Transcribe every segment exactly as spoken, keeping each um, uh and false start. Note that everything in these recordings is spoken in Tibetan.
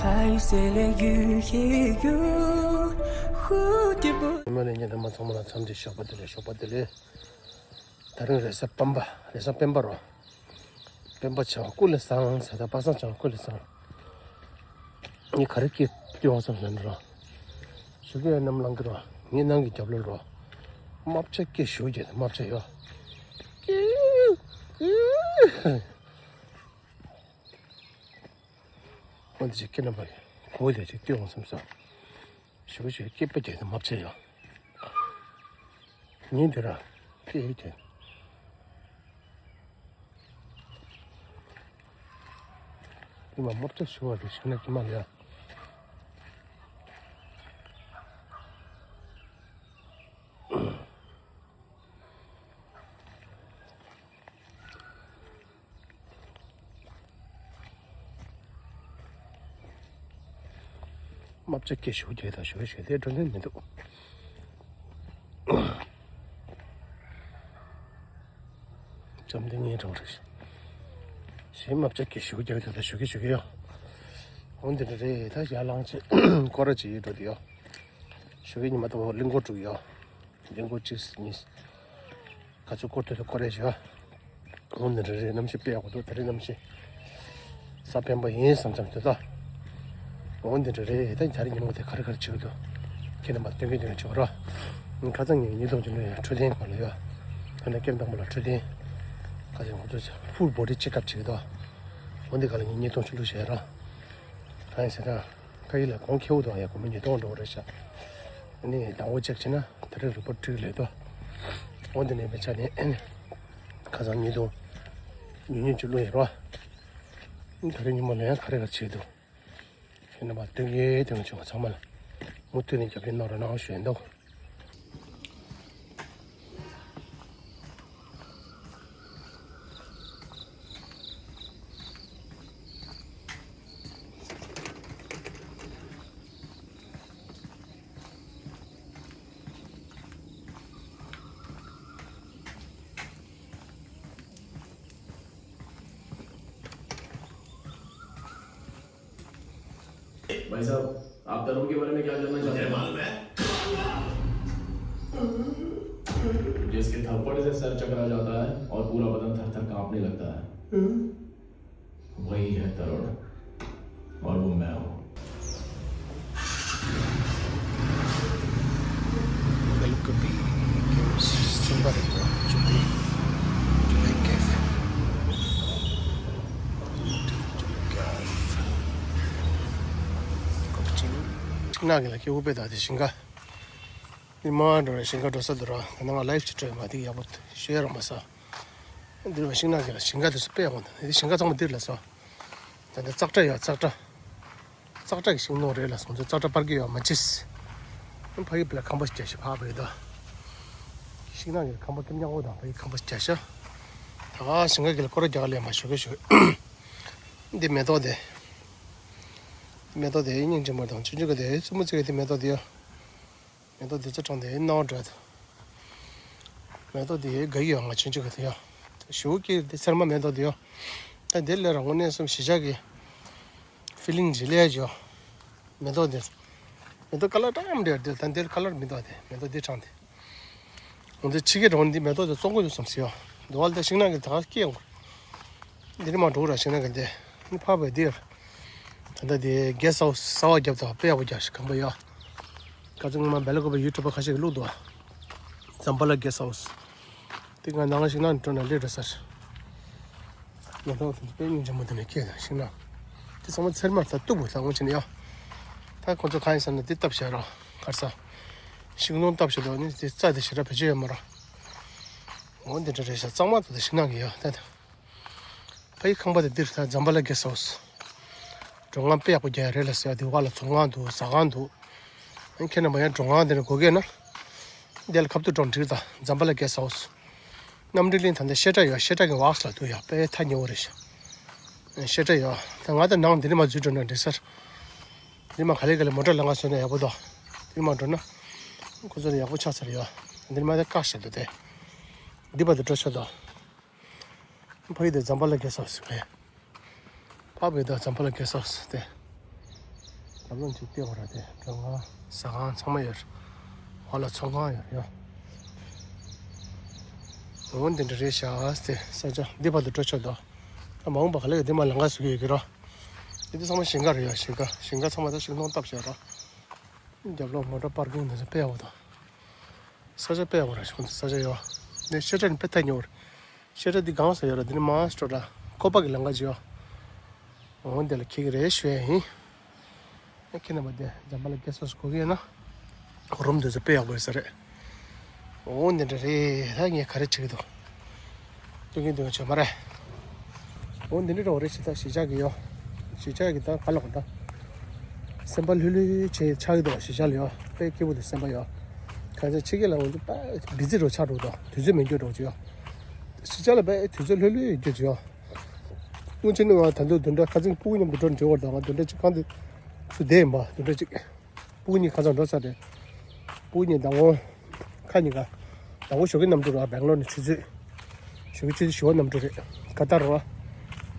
海水里有些有蝴蝶不 ཉི་མ་ནས་ཉི་མ་ཚང་མ་ལ་འཚམས་འདྲི་ཞོགས་པ་བདེ་ལེགས། ཞོགས་པ་བདེ་ལེགས། ད་རིང་རེས་གཟའ་སྤེན་པ། རེས་གཟའ་སྤེན་པ་རོ། སྤེན་པ་བྱ་བ་ཀུན་ལས་བཟང་ཟེར། ད་པ་སངས་བྱ་བ་ཀུན་ལས་བཟང་། ངས་ག་རེ་སྐད་སྐྱོ་བ་བསམ་ཟེར་ན་རོ། ཞུ་གི་ཡ་ནམ་ལངས་གི་རོ། ངའི་ནང་གི་རྒྱབ་ལོགས་རོ། རྨ་བྱ་སྐད་ཞུ་རྒྱུ་དེ། རྨ་བྱ་ཡོད། ཨོ་འདི་ཅིག་སྐད་ནམ་པ་གོ་དེ་ཅིག་སྐྱོ་བ་བསམ་སོང་། ཞུ་གི་ཞུ་གི་སྐད་པ་རྒྱག་དེ་རྨ་བྱ་ཡོད། ངས་འདི་ར་སྐད་ཡོད་དེ། ཉི་མ་དམར་ཆ་ཞུ་བ་དེ་ཞིག་ན་ཉི་མ་ལ་ཡ། རྨ་བྱ་སྐད་ཞུ་རྒྱུ་དང་ཞུ་ཞུ་དེ་འགྲོ་ནི་མི་འདུག་བཅོམ་ལྡན་ངའི་གྲོགས་རེད། ཞེས་རྨ་བྱ་སྐད་ཞུ་རྒྱུ་དེ་ལ་ཞུ་གི་ཞུ་གི་ཡོད། འོན་ཏེ་འདྲ་རེད། ད་ཡར་ལངས་བྱས་སྐོར་ར་བྱེད་ཡོད་འགྲོ་དེ་ཡོད། ཞུ་གི་ཉི་མ་ལྟ་བུ་གླིང་སྐོར་དྲུག་ཡོད། གླིང་སྐོར་གཅིག་གཉིས། ག་ཚོད་སྐོར་ཐུབ་ཐུབ་སྐོར་རེ་བྱེད། འོ་འདི་འདྲ་རེད། གནམ་གཤིས་དཔེ་ཡག་པོ་འདུག་ད་རེས་གནམ་གཤིས་གཟའ་སྤེན་པ་ཡིན་བསམ་བསམ་དུས་ད། འོ་འདི་འདྲ་རེད། ད་ད་རེས་ཉིན་མོ་དེ་ག་རེ་ག་རེ་བྱེད་ཀྱི་འདུག་ཁྱེད་རྣམ་པ་སྟོན་གྱི་འདུག་ཆོག་ར། ཁ་སང་ངས་ཉིས་སྟོང་བཅུ་ལོའི་འཕྲོད་བསྟེན་སྐོར་ལ་ཡོད། ད་ནི་སྐྱེམས་དང་པོ་ལ་འཕྲོད་བསྟེན། ཁ་སང་ང་ཚོས་ཧྥུལ་བོ་ཌི་ཅེག་ཨབ་བྱེད་ཀྱི་འདུག་འོ་འདི་ག་ལ་ངས་ཉིས་སྟོང་བཅུ་ལོ་བྱས་ར། གང་ཡིན་ཟེར་ན། ཕ་གི་ལ་གོང་ཁེ་པོ་དང་ཡ་གོང་མ་ཉིས་སྟོང་འགྲོ་བ་རེད་ཤག་ཨ་ནི་དང་པོ་ཅེག་བྱས་ན་ད་རེས་རི་པོར་ཊི་ཁྲིག་ལས་དོ། འོ་འདི་ནས་མི་ཆ་ནས་ཁ་སང་ཉིས་སྟོང་ཉུང་ཉུང་ཅིག་བླུགས་ཡིན་རོ། ད་རེས་ཉིན་མོ་ལ་ཡང་ག་རེ་ག་རེ་བྱེད་འདུག་ཁྱེད་རྣམ་པ་སྟོན་གྱི་སྟོན་གྱི་ཆོག་ཚང་མ་ལ་མུ་མཐུད་ནས་རྒྱབ་སྐྱོར་གནང་རོགས་གནང་ཞུ་ཡིན་འདུག भाई साहब, आप तरुण के बारे में क्या जानना चाहते हैं? मुझे मालूम है। जिसके थप्पड़ से सर चकरा जाता है और पूरा बदन थर थर कांपने लगता है, वही है तरुण। और वो मैं हूँ। Welcome to July, July Cafe. July Cafe. Cappuccino. ཤིང་ནགས་ཀྱི་ལ་སྐྱེ་བོ་དཔེ་དག་དེ་ཞིང་ཁ། ཉི་མ་འགྲོ་རེད། ཞིང་ཁ་འགྲོ་ས་འདུག་ར། ད་ནང་ང་ལའིབ་ཅིག་སྤྲོད་མ་དེ་ཡག་པོ་ཤེས་ར་མ་ས། འདིར་བ་ཤིང་ནགས་ཀྱི་ལ་ཞིང་ཁ་དེ་ཚོ་དཔེ་ཡག་པོ་འདུག་འདི་ཞིང་ཁ་ཚང་མ་འདིར་ལ་སོ། ད་ལྟ་ཙག་སྒྲ་ཡོད་ཙག་སྒྲ། ཙག་སྒྲ་གི་ཤིང་སྡོང་རེད་ལ་སོང་ཚོད་ཙག་སྒྲ་པར་གི་ཡོད་མ་ཅིས། ཕ་ཡི་བི་ལ་ཁང་པ་ཞིག་རྒྱ་ཞིག་ཕག་བས་ད། ཤིང་ནགས་ཀྱི་ཁང་པ་སྐེམ་ཉག་འོ་དང་ཕ་ཡི་ཁང་པ་ཞིག་རྒྱ་ཤ། ད་ག་ཤིང་ཁ་གི་ལ་སྐོར་རྒྱག་ལས་མ་ཞོག་གི་ཞོག་འདི་མེ་ཏོག་དེ། མེ་ཏོག་དེ་སྙིང་རྗེ་མོ་དང་ཆུང་ཆུང་གི་དེ་བཙུན་མོ་ཚིག་གི་དེ་མེ་ཏོག་དེ་ཡོད། མེ་ཏོག་འདི་ཚོ་དྲངས་ཏེ་ནོར་འགྲོ་ཐལ། མེ་ཏོག་འདི་དགའ་ཡི་ཡོད་ང་ཆུང་ཆུང་གི་དེ་ཡོད། ཞུ་ཀི་འདི་ཚེར་མ་མེ་ཏོག་འདི་ཡོད། ད་འདི་ལས་རང་ངོ་གནས་སུམ་གཞིས་ཆགས་ཀྱི་ཕི་ལིང་ཇི་ལས་ཡོད། མེ་ཏོག་འདི། མེ་ཏོག་ཀ་ལར་ཀྲང་འདྲ་འདི་ད་འདིར་ཀ་ལར་མི་འདུག་དེ་མེ་ཏོག་འདི་དྲངས་ཏེ། འོ་འདི་ཕྱི་གི་རང་འདི་མེ་ཏོག་འདི་བཙོང་གི་འདུག་བསམ་སི་ཡོད། འདི་བ་ལ་ད་ཤིང་ནགས་ཀྱི་ད་ག་སྐྱེས་ཡོང་གི། འདི་ནི་མ་འགྲོ་ར་ཤིང་ནགས་ཀྱི་འདི། ནི་ཕ་བའི་འདིར། ད་ལྟ་དེ་གེ་སི་ཧའུ་སི་གསར་པ་བརྒྱབ་དང་དཔེ་ཡག་པོ་རྒྱག་ཤག་གང་པོ་ཡ། ཁ་ཚང་ང་མ་བེ་ལ་ཀོ་པ་ཡུ་ཊུབ་པ་ཁ་ཤས་ཀྱིས་བླུགས་འདུག་ཛམ་བྷ་ལ་གེ་སི་ཧའུ་སི། དེ་ང་ནང་ཞིག་ནང་འགྲོ་ན་ལས་འགྲོ་ས་རེད། ང་ཚོ་དཔེ་སྙིང་རྗེ་མོ་དེ་ནས་སྐྱེས་དང་ཤིང་ནགས། དེ་ཚང་མ་ཚེར་མ་ད་སྟུག་པོ་ད་ངོ་ཆེ་ནས་ཡ། ད་ཁོ་ཚོ་གང་ཡིན་ཟེར་ན་དེ་བཏབ་བཞག་ར་གར་ས། ཤིང་སྡོང་བཏབ་བཞག་འདུག་ནི་དེ་རྩྭ་དེ་ཞེ་དྲག་བེད་སྤྱོད་ཡོད་མ་ར། འོ་འདི་འདྲ་རེད་ཤག་གཙང་མ་ད་དེ་ཤིང་ནགས་ཀྱི་ཡ་ད་ད། ཕ་ཡི་ཁང་པ་དེ་འདིར་ད་ཛམ་བྷ་ལ་གེ་སི་ཧའུ་སི། འགྲོ་ལམ་དཔེ་ཡག་པོ་རྒྱག་ཡ་རེད་ལ་ཟེར་ཡ་དེ་བ་ལ་ཚོང་ཁང་འདུག་ཟ་ཁང་འདུག་ཨ་ཁྱེད་རྣམ་པ་ཡང་འགྲོ་ཁང་དེ་ནས་སྒོ་ཁ་ན། འདི་ལ་ཁ་ཐུག་འགྲོ་འགྲིག་ད་ཛམ་བྷ་ལ་གེ་སི་ཧའུ་སི། རྣམ་གྲོལ་གླིང་ད་ལྟ་བཤད་གྲྭ་ཡོད་བཤད་གྲྭ་གི་བག་ལ་འདུག་ཡ་དཔེ་ཐག་ཉེ་བོ་རེད་ཤག་བཤད་གྲྭ་ཡོད་ད་ང་ད་ནང་འདི་ནས་མ་འཛུལ་འགྲོ་ན་འགྲིག་ས་རེད། འདི་མ་ག་ལེ་ག་ལེ་མོ་ཊ་ལང་ག་བཟོས་ན་ཡག་པོ་འདུག་འདི་མ་འགྲོ་ན། ཁོ་ཚོ་ལ་ཡག་པོ་ཆགས་ཚར་ཡོད། འདི་མ་ད་བཀག་བཞག་འདུག་སྟེ། འདི་བར་དུ་འགྲོ་ཆོག་འདུག་ཕ་ཡི་དེ་ཛམ་བྷ་ལ་གེ་སི་ཧའུ་སི་རེད། ཕ་བའི་དེ་ཛམ་བྷ་ལ་གེ་སི་ཧའུ་སི་དེ། ལམ་ལུགས་ཅིག་བལྟས་པ་ར་དེ་མགྲོན་ཁང་ཟ་ཁང་ཚང་མ་ཡོད་རེད། འོག་ལ་ཚོང་ཁང་ཡོད་རེད་ཡ། འོ་འདི་འདྲ་རེད་ཤག་དེ་ས་ཆ་འདི་བར་དུ་འགྲོ་ཆོག་འདུག་ད་མ་འོངས་པ་ག་ལེ་ག་འདི་མ་ལམ་ཁ་བཟོ་གི་ཡོད་ཀྱི་ར། འདི་ཚང་མ་ཞིང་ཁ་རེད་ཡ། ཞིང་ཁ་ཞིང་ཁ་ཚང་མ་ད་ཤིང་སྡོང་བཏབ་བཞག་ར། རྒྱབ་ལོགས་མོ་ཊ་པར་ཀིང་དེ་ཚོ་དཔེ་ཡག་པོ་འདུག་ས་ཆ་དཔེ་ཡག་པོ་ར་ཤོང་ས་ཆ་ཡོད། འདི་ཤེལ་ཊ་ནི་དཔེ་ཐག་ཉེ་བོ་རེད། ཤེལ་ཊ་འདི་གང་ས་ཡོད་ར། འདི་ནི་མ་སྤྲོ་ར་ཁོ་པ་གི་ལམ་ཁ་ཅིག་ཡོད། འོ་འདི་ལ་ཁྱེད་ཀྱི་རེད་ཞུ་ཡ་ཡིན། ཨེ་ཁྱེད་རྣམ་པ་དེ་འཇམ་པ་ལ་སྐད་སོགས་སུ་གོ་གི་ཡོད་ན། རུམ་དེ་ཚོ་དཔེ་ཡག་པོ་ཡོད་ས་རེད། འོ་འདི་འདྲ་རེད། ད་ངས་ག་རེ་བྱེད་ཀྱི་འདུག་སྟོན་གྱིན་སྟོན་གྱིན་བྱས་མ་རེད། འོ་འདི་འདྲ་རེད་བ། རེད་ཞེ་ད་གཞིས་ཆགས་ཀྱི་ཡོད། གཞིས་ཆགས་ཀྱི་ད་ག་ལ་གོ་ད། སེམས་པ་ལྷོད་ལྷོད་བྱས་ཆགས་ཀྱི་འདུག་གཞིས་ཆགས་ལ་ཡོད་དཔེ་སྐྱིད་པོ་འདུག་སེམས་པ་ཡོད། གང་ཚེ་ཕྱི་རྒྱལ་ལ་འོང་དུས་དཔེ་བི་ཛི་རུ་ཆགས་འགྲོ་འདུག་དུས་ཚོད་མི་འགྱོ་འགྲོ་གི་ཡོད། གཞིས་ཆགས་ལ་དཔེ་དུས་ཚོད་ལྷོད་ལྷོད་ཡོད་རྒྱུ་ཡོད། སྔོན་ཆད་ནས་ང་ད་དུང་བདུན་ཕྲག་ཁ་སང་སྤུ་གུ་མཉམ་དུ་འགྲོ་འགྲོ་བར་དང་ང་བདུན་ཕྲག་གཅིག་གང་དུ་ཚུར་བསྡད་ཡིན་པ། བདུན་ཕྲག་གཅིག་སྤུ་གུ་གཉིས་ཁ་སང་འགྲོ་ཚར་རེད། སྤུ་གུ་གཉིས་ཟླ་ངོ་ཁ་གཉིས་ཀ་ཟླ་ངོ་ཞོགས་ཀའི་གནམ་གྲུ་ར་སྦེང་ལོར་ནས་ཆུ་ཚོད་ཞོགས་ཀའི་ཆུ་ཚོད་བཞི་པ་གནམ་གྲུ་རེད། ཀ་ཏར་ར།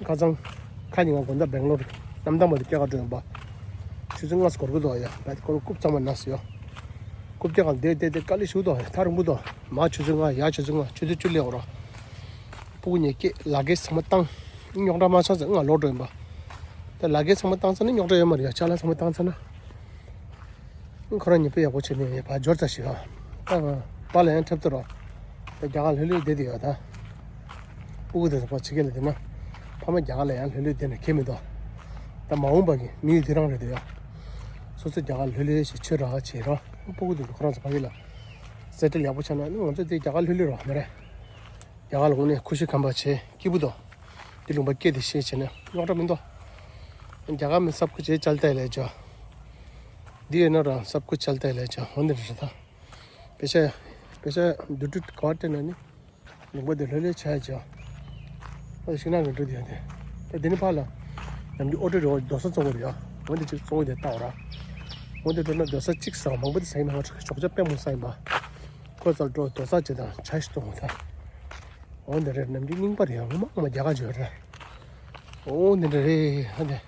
ཁ་སང་ཁ་ཉིན་ང་དགོང་དག་སྦེང་ལོར་གནམ་ཐང་མ་དུ་སྐྱེལ་ག་འགྲོ་ཡོང་པ། ཆུ་ཚོད་ལྔ་སྐོར་གི་འདུག་ཡ། བད་སྐོར་རྐུབ་གཙང་མ་ན་སི་ཡོ། རྐུབ་སྐྱེལ་ག་བསྡད་བསྡད་བསྡད་དཀའ་ལས་ཞུ་འདུག་ཐག་རིང་པོ་འདུག་མ་ཆུ་ཚོད་ལྔ་ཡ་ཆུ་ཚོད་ལྔ་ཆུ་ཚོད་བཅུ་སླེབས་འོ་ར། སྤུ་གུ་གཉིས་སྐྱེས་ལ་གེ་ཚང་མ་བཏང་། རྙོག་དྲ་མ་ཚང་ཚེ་ང་ལོག་འགྲོ་ཡིན་པ། ད་ལ་གེ་ཚང་མ་བཏང་ཚར་ན་རྙོག་དྲ་ཡོད་མ་རེད་ཡ། ཅ་ལག་ཚང་མ་བཏང་ཚར་ན། ཁོ་རང་ཉིད་དཔེ་ཡག་པོ་བྱས་ནས་ཕར་འབྱོར་ཚར་ཞིག་ཨ། ད་པཱ་ལགས་ཡང་འཁྲབ་སྟོན་རོགས། ད་རྒྱ་གར་ལྷོད་ལྷོད་བསྡད་དེ་ཡོད་ད། སྤུ་གུ་དེ་ཚོ་ཕར་ཕྱི་རྒྱལ་ལ་བསྡད་ན། ཕ་མ་རྒྱ་གར་ལ་ཡང་ལྷོད་ལྷོད་བསྡད་ན་ཁྱད་མི་འདུག་ད་མ་འོངས་པ་གི་དམིགས་ཡུལ་དེ་རང་རེད་འདུག་ཡ། སོ་སོ་རྒྱ་གར་ལྷོད་ལྷོད་ཞིག་ཆོས་ར་བྱེད་རོགས། སྤུ་གུ་དེ་ཚོ་ཁོ་རང་ཚོ་ཕ་གི་ལ་སེ་ཊལ་ཡག་པོ་ཆགས་ན་ང་ཚོ་དེ་རྒྱ་གར་ལྷོད་ལྷོད་རོགས་མ་རེད། རྒྱ་གར་ལ་འོང་ནས་ཁུ་ཤུ་ཁམས་པ་བྱས་སྐྱིད་པོ་འདུག་འདི་ལུང་པ་སྐད་དེ་ཤེས་བྱས་ན་རྙོག་དྲ་མི་འདུག་རྒྱ་གར་མི་སབ་ཁུ་བྱས་ཅལ་ཏའི་ལས་ཅོ། འདི་ཡོད་ན་རང་སབ་ཁུ་ཅལ་ཏའི་ལས་ཅོ་འོ་འདི་རེད་ད། པེ་ཤ་པེ་ཤ་འདུ་འདྲུ་ག་བ་སྤྲད་ན་ནི་ལུང་པ་འདི་ལྷོད་ལྷོད་བྱས་ཅོ། ཨོ་ཤིང་ནགས་ཀྱི་འདྲུ་དེ་ཡང་དེ། ད་འདི་ནི་ཕར་ལ་ནམ་རྒྱུན་ཨོ་ཊོ་རེ་བ་རྡོ་ས་བཙོང་གི་རེད་ཡ། འོ་འདི་ཅིག་བཙོང་གི་དེ་ལྟ་བ་ར། འོ་འདི་འགྲོ་ན་རྡོ་ས་གཅིག་ཟ་མང་པོ་དེ་ཟ་ཡིན་ན་ང་ཚོ་ཞོགས་ཇ་དཔེ་མོ་ཟ་ཡིན་པ། ཁོ་ཚོར་འགྲོ་རྡོ་ས་ཅིག་དང་ཇ་ཞིག་བཙོང་གི་ད། འོ་འདི་རེད། ནམ་རྒྱུན་རྙིང་པ་རེད་ཡ། ངོ་མ་ངོ་མ་རྒྱ་གར་ཇོ་རེད། འོ་འདི་འདྲ་རེད་ཧ་འདི།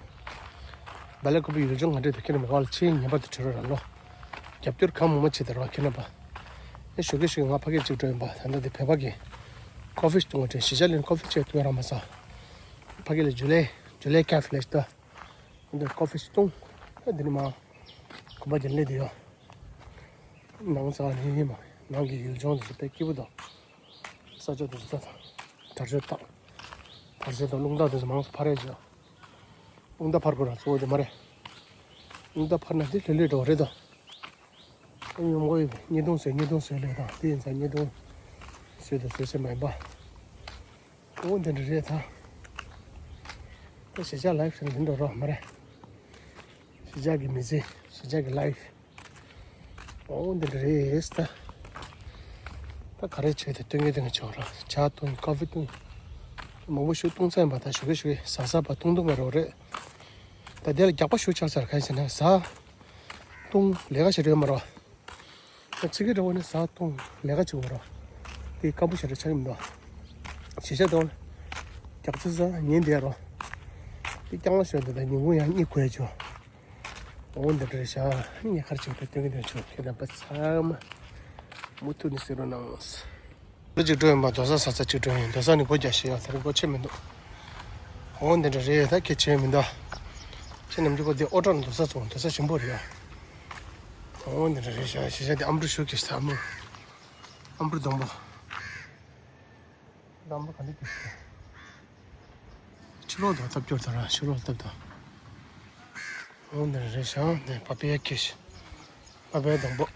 བ་ལས་ཁོ་པའི་ཡུལ་ལྗོངས་ང་འདྲེད་དུ་ཁྱེད་རྣམས་ག་ལ་ཆེས་ངེས་པར་དུ་བྲོས་རོགས་རང་ལོ། རྒྱབ་སྐྱོར་གང་མང་མང་བྱེད་དར་བ་ཁྱེད་རྣམ་པ། ཨེ་ཞོགས་ཀས་ཞོགས་ཀས་ང་ཕ་གིར་གཅིག་འགྲོ་ཡིན་པ། ད་ལྟ་འདི་བོད་པ་གི་ཀོ་ཕི་བཏུང་བ་དྲན་ཤི་ཆ་ལེན་ཀོ་ཕི་བྱས་བཏུང་རང་མ་ཟ། ཕ་གི་ལ་ཇུ་ལེ་ཇུ་ལེ་ཀེ་ཕི་ལས་ཤི་ད། འདི་ཀོ་ཕི་བཏུང་། ཨ་འདི་ནི་མ། གོམ་པ་རྒྱན་ལས་འདི་ཡོད། ནང་ས་ནི་ཡིན་མ། ནང་གི་ཡུལ་ལྗོངས་འདི་ཚོ་དཔེ་སྐྱིད་པོ་འདུག་ས་ཆ་འདི་ཚོ་ད། དར་ཆ་བཏང་། དར་ཆ་དང་རླུང་རྟ་འདི་ཚོ་མང་ཚོ་ཕར་རེད་ཅོ། རླུང་རྟ་ཕར་དགོས་ར་གཙོ་བོ་དེ་མ་རེད། རླུང་རྟ་ཕར་ན་དེ་ལྷོད་ལྷོད་འགྲོ་བ་རེད་དོ། ཨ་ཡོང་གོ་ཡོད་པས་བརྙན་ཐུང་བཟོས་བརྙན་ཐུང་བཟོས་ལས་དང་དེ་ཡིན་ཙང་བརྙན་ཐུང་བཟོས་དང་བཟོས་ཚེ་མ་ཡིན་པ། འོ་འདི་འདྲ་རེད་ད། ད་གཞིས་ཆགས་ལའིབ་ཟེར་ན་འདི་འདྲ་རོགས་མ་རེད། གཞིས་ཆགས་ཀྱི་མི་ཚེ་གཞིས་ཆགས་ཀྱི་ལའིབ། འོ་འདི་འདྲ་རེད་ད། ད་ག་རེ་བྱས་ཏེ་སྟོན་གྱི་སྟོན་གྱི་ཆོག་ར་ཇ་བཏུང་ཀ་ཕི་བཏུང་། མང་པོ་ཞིག་བཏུང་ཚར་ཡིན་པ། ད་ཞོགས་ཀས་ཞོགས་ཀས་ཟ་ཟ་བ་བཏུང་བཏུང་བ་རོགས་རེད། ད་དེ་ལ་རྒྱགས་པ་ཞུ་ཆགས་ཚར་ག་ཡིན་ཟེར་ན་ཟ། བཏུང་ལས་ཀ་བྱེད་རོགས་མ་རོགས། ད་ཚིག་གི་འདྲ་བོ་ནི་ཟ་བཏུང་ལས་ཀ་བྱེད་དགོས་རོགས། དེ་སྐམ་པོ་ཞེ་དྲག་ཆགས་ཀྱི་མི་འདུག་གཞིས་ཆགས་དེ་བ་ལ་རྒྱགས་ཚིག་ཟ་ཉིན་དེ་རོ། དེ་རྐྱང་ལ་ཞོན་དེ་ད་ཉིན་གུང་ཡང་གཉིད་ཁུག་ཡ་བྱུང་། འོ་འདི་འདྲ་རེད་ཤག་ངས་ཁར་ཅིག་ཏུ་སྟོན་གྱི་འདུག་ཆོག་ཁྱེད་རྣམ་པ་ཚང་མ་མུ་མཐུད་ནས་གཟིགས་རོགས་གནང་། ལོ་གཅིག་འགྲོ་ཡིན་པ། རྡོ་ས་ཟ་ས་གཅིག་འགྲོ་ཡིན། རྡོ་ས་ནི་སྒོ་རྒྱག་ཤེས་ཡ་དེར་སྒོ་ཕྱེ་མི་འདུག་འོ་འདི་འདྲ་རེད། ད་ཁྱེད་བྱས་མི་འདུག་ཁྱེད་ནམ་རྒྱུན་ཁོ་དེ་ཨོ་ཊོ་ནས་རྡོ་ས་བཙོང་། རྡོ་ས་ཞིམ་པོ་རེད་ཡ། འོ་འདི་འདྲ་རེད་ཤག་གཞིས་ཆགས་དེ་ཨམ་ཕྲུག་ཞུ་གི་ཤག་ཨམ་ཕྲུག་ཨམ་ཕྲུག་སྡོང་པོ། སྡོང་པོ་ག་འདྲ་གི་ཕྱི་ལོགས་དང་ཐབས་སྐྱོར་དང་ར་ཕྱི་ལོགས་ཐབས་དང་། འོ་འདི་རེད་ཤག་འདི་པ་པེ་ཡ་ཁེ་ཤི། པ་པེ་ཡ་སྡོང་པོ།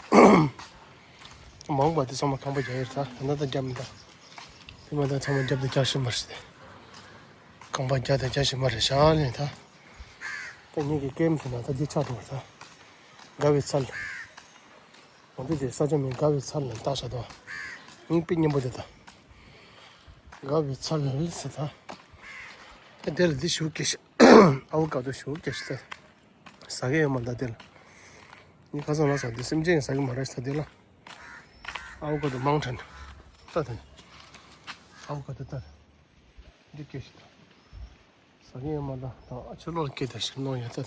མང་པ་དེ་ཚང་མ་ཁང་པ་རྒྱག་ཡོད་ད། ད་ལྟ་ད་རྒྱབ་མི་འདུག་དེ་མ་ད་ཚང་མ་རྒྱབ་དང་རྒྱག་ཤེས་མ་རེད་དེ། ཁང་པ་རྒྱག་དང་རྒྱག་ཤེས་མ་རེད་ཤག་ལེ་ད། ད་ངེད་ཀྱི་ཀེམ་ཟེར་ན་ད་འདི་ཆགས་འགྲོ་བ་ད། དགའ་བའི་ཚལ། ང་ཚོ་དེ་ས་ཆ་མིང་དགའ་བའི་ཚལ་ལ་བཏགས་བཞག་འདུག་མིང་དཔེ་སྙན་པོ་དེ་ད། དགའ་བའི་ཚལ་ཟེར་ད། ད་དེ་ལ་འདི་ཞུ་སྐད་ཤ། ཨ་བོ་ཀ་ཏོ་ཞུ་སྐད་ཤ་ད། ཟ་གི་ཡོད་མ་ད་དེ་ལ། ངས་ཁ་སང་ལ་ཟ་དེ་སེམས་ཅན་ཟ་གི་མ་རེད་ཟ་དེ་ལ། ཨ་བོ་ཀ་ཏོ་མང་དྲན། ད་དེ། ཨ་བོ་ཀ་ཏོ་ད། འདི་སྐད་ཤ་ད། ཟ་གི་ཡོད་མ་ད་ད་ཨ་ཕྱི་ལོགས་ལ་སྐད་ད་ཞིག་གནང་ཡ་ད།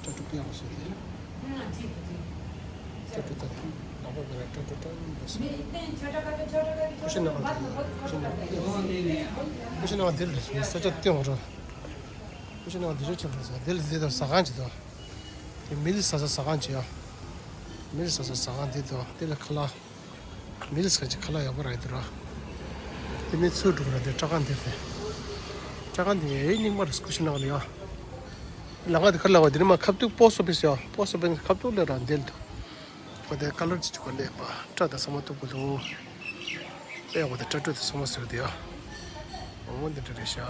སྐྲ་དྲུག་དཔེ་ཡག་པོ་བཟོས་ཏེ། སྐྲ་དྲུག་ད་ལྟ་ནག་པོ་མེད་ལ་སྐྲ་དྲུག་སྐྲ་དྲུག་འདུག་ཟེར། ཀུ་ཤུ་ནང་ལ་ཀུ་ཤུ་ནང་ཀུ་ཤུ་ནང་འདིར་ས་ཆ་སྟོན་རོགས། ཀུ་ཤུ་ནང་འདི་རུ་ཆེན་པོ་རེད་ཟེར། འདི་ལ་འདི་དང་ཟ་ཁང་ཅིག་འདུག་དེ་མི་ལ་ཟ་ས་ཟ་ཁང་ཅིག་ཡོད། མི་ལ་ཟ་ས་ཟ་ཁང་འདི་འདུག་དེ་ལ་ཁ་ལག་མི་ལ་ཟ་ཅིག་ཁ་ལག་ཡག་པོ་རག་གི་འདུག་ར། དེ་མི་ཚུར་འགྲོ་གི་ར། དེ་སྐྲ་ཁང་འདི་རེད། སྐྲ་ཁང་འདི་ཨེ་རྙིང་པ་རེད། ཀུ་ཤུ་ནང་ལ་ཡོད། ལམ་ཁ་དེ་ཁ་ལག་པ་འདི་ནི་མ་ཁ་ཐུག་པོ་སི་ཨོ་ཕི་སི་ཡོད། པོ་སི་ཨོ་ཕི་སི་ཁ་ཐུག་ལ་ར་འདི་ལ་འདུག་ཁོ་དེ་ཀ་ལར་ཅིག་ཅིག་གོ་ལེ་པ་སྐྲ་དང་ཚང་མ་གཏུབ་དགོས་འདུག་དཔེ་ཡག་པོ་དེ་སྐྲ་དྲུག་དེ་ཚང་མ་བཟོས་དེ་ཡ། འོ་འདི་འདྲ་རེད་ཤག་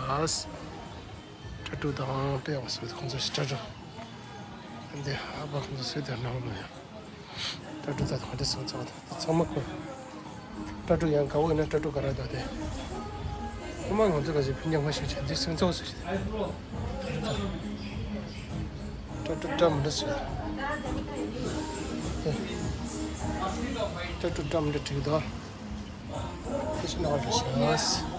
སྐྲ་དྲུག་དང་དཔེ་ཡག་པོ་བཟོས་དེ་ཁོང་ཚོ་ཞིག་སྐྲ་དྲུག་འདི་ཨ་ཕ་ཁོང་ཚོ་བཟོས་དེ་ནང་ལ་ཡ། སྐྲ་དྲུག་དང་ག་འདྲ་སོང་ཚང་མ་དེ་ཚང་མ་ཁོ། སྐྲ་དྲུག་ཡང་དགའ་བོ་ཡིན་ན་སྐྲ་དྲུག་དགའ་ར་འདུག་སྟེ། ཁོ་མ་ང་ཚོ་ག་ཚོད་ཕན་རྒྱ་མ་ཞིག་བྱས་འདི་སེང་ཚོགས་སུ་ཞིག་སྐྲ་དྲུག་སྐྲ་མི་འདྲ་ཞིག་སྐྲ་དྲུག་སྐྲ་མི་འདྲ་བྲིས་འདུག་དེ་ཞིག་ནང་རེ་ཞིག་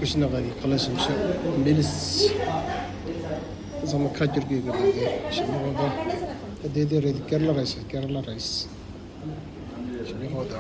ཀུ་ཤུ་ནང་གི་ཁ་ལག་ཞིམ་ཤོས་མི་ལིས། ཚང་མ་ཁ་སྐྱུར་གི་གི་རེད། ཞིམ་པོ་པ། དེ་དེ་རེད། ཀེ་ར་ལ་ར་ཡིས། ཀེ་ར་ལ་ར་ཡིས། ཞིམ་པོ་ད།